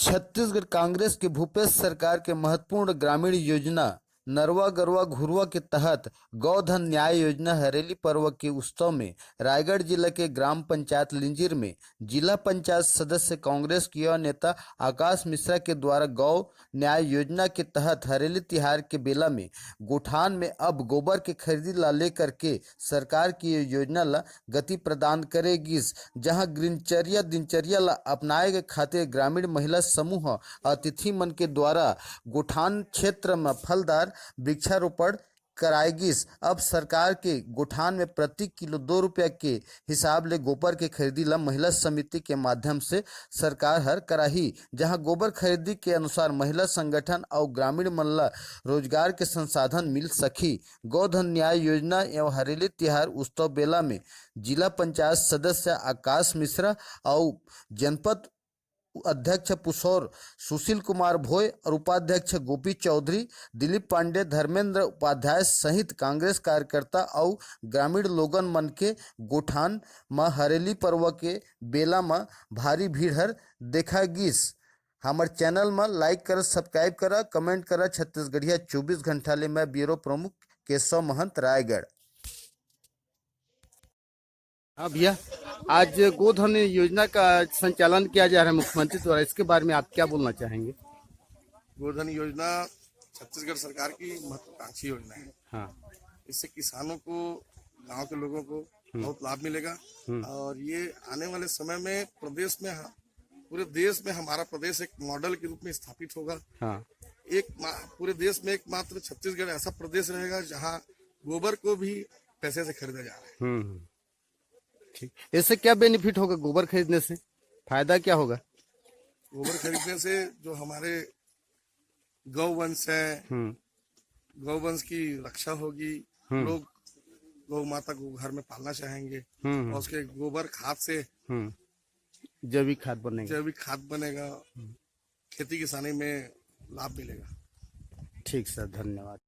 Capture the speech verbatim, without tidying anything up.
छत्तीसगढ़ कांग्रेस के भूपेश सरकार के महत्वपूर्ण ग्रामीण योजना नरवा गरवा घुरवा के तहत गौधन न्याय योजना हरेली पर्व के उत्सव में रायगढ़ जिला के ग्राम पंचायत लिंजिर में जिला पंचायत सदस्य कांग्रेस के युवा नेता आकाश मिश्रा के द्वारा गौ न्याय योजना के तहत हरेली तिहार के बेला में गोठान में अब गोबर के खरीदी ला लेकर के सरकार की ये योजना ला गति प्रदान करे गिस, जहां दिनचर्या दिनचर्या ला अपनाए के खातिर ग्रामीण महिला समूह अतिथि मन के द्वारा गोठान क्षेत्र में फलदार वृक्षारोपण कराए गिस। अब सरकार के गोठान में प्रति किलो दो रुपया के हिसाब ले गोबर के खरीदी ला महिला समिति के माध्यम से सरकार हर कराही, जहां गोबर खरीदी के अनुसार महिला संगठन अउ ग्रामीण मन ला रोजगार के संसाधन मिल सकही। गौधन न्याय योजना एवं हरेली तिहार उत्सव बेला में जिला पंचायत सदस्य आकाश मिश्रा अउ जनपद अध्यक्ष पुसौर सुशील कुमार भोय और उपाध्यक्ष गोपी चौधरी, दिलीप पांडे, धर्मेंद्र उपाध्याय सहित कांग्रेस कार्यकर्ता अउ ग्रामीण लोगन मन के गोठान म हरेली पर्व के बेला म भारी भीड़ हर देखा गिस। हमर चैनल म लाइक करा, सब्सक्राइब करा, कमेंट करा। छत्तीसगढ़िया चौबीस घंटा ले मैं ब्यूरो प्रमुख केशव महंत, रायगढ़। हाँ भैया, आज गोधन योजना का संचालन किया जा रहा है मुख्यमंत्री द्वारा, इसके बारे में आप क्या बोलना चाहेंगे? गोधन योजना छत्तीसगढ़ सरकार की महत्वाकांक्षी योजना है। हाँ। इससे किसानों को, गांव के लोगों को हम्म। बहुत लाभ मिलेगा हम्म। और ये आने वाले समय में प्रदेश में ह-, पूरे देश में हमारा प्रदेश एक मॉडल के रूप में स्थापित होगा। हाँ। एक मा-, पूरे देश में एकमात्र छत्तीसगढ़ ऐसा प्रदेश रहेगा जहां गोबर को भी पैसे से खरीदा जा रहा है। हम्म। ठीक, इससे क्या बेनिफिट होगा गोबर खरीदने से? फायदा क्या होगा? गोबर खरीदने से जो हमारे गौवंश है, हम्म। गौवंश की रक्षा होगी। हम्म। लोग गौ माता को घर में पालना चाहेंगे हम्म। और उसके गोबर खाद से हम्म। जैविक खाद बनेगा। जैविक खाद बनेगा। हम्म। खेती किसानी में लाभ मिलेगा। ठीक सर, धन्यवाद।